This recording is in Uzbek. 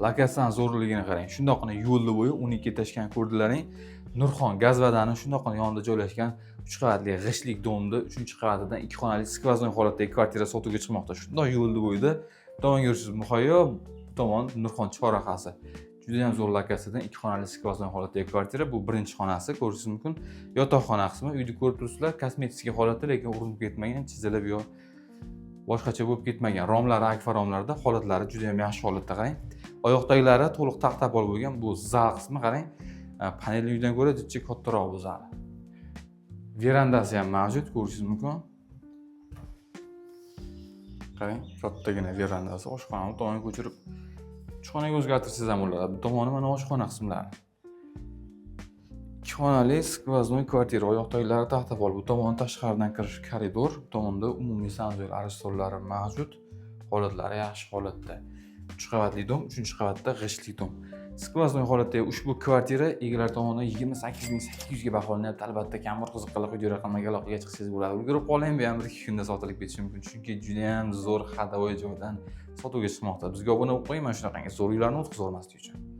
Lokatsiyani zo'rligini qarang. Shundoqqina yo'lni bo'yi 12 этажка ni ko'rdilaring. Nurxon gazvadani shundoqqina yonida joylashgan 3 qavatli g'ishtlik дом ni 3-qavatidan 2 xonali сквозной holatdagi kvartira sotuvga chiqmoqda. Shundoq yo'lni bo'yida tomonga yurishsiz muhayyo, bu tomon Nurxon chorrahasi. Juda ham zo'r lokatsiyadan 2 xonali сквозной holatdagi kvartira. Bu birinchi xonasi, ko'rishingiz mumkin. Yotoqxona qismi, uyni ko'rib turibsizlar, kosmetik holatda, lekin urinib ketmagan, chizilib yo boshqacha bo'lib ketmagan. Romlari akfa romlarda, holatlari juda ham yaxshi holatda, qarang. Oyoqtaglari to'liq taxta pol bo'lgan. Bu zal qismi, qarang. Panelli uydan ko'ra jicha kattaroq bu zal. Verandasi ham mavjud, ko'rishingiz mumkin. Qarang, kattagina verandasi. Oshxonani bu tomonga ko'chirib, uch xonaga o'zgartirsangiz ham bo'ladi. Bu tomoni mana oshxona qismlari. 2 xonali сквозной kvartira, oyoqtaglari taxta pol. Bu tomoni tashqaridan kirish koridor, bu tomonda umumiy санузел aristonlari mavjud. Holatlari yaxshi holatda. 3 qavatli дом, 3-qavatda g'ishtli дом. Сквозной holatdagi ushbu kvartira egalari tomonidan 28 800 ga baholanyapti. Albatta, kamroq qiziqqanlar video raqamiga aloqaga chiqsangiz bo'ladi. Ulgurib qoling, bu ham 1-2 kunda sotilib ketishi mumkin, chunki juda ham zo'r ходовой joydan sotuvga chiqmoqda. Bizga obuna bo'lib qo'ying, mana shunaqangi zo'r uylarni o'tkazib yubormaslik uchun.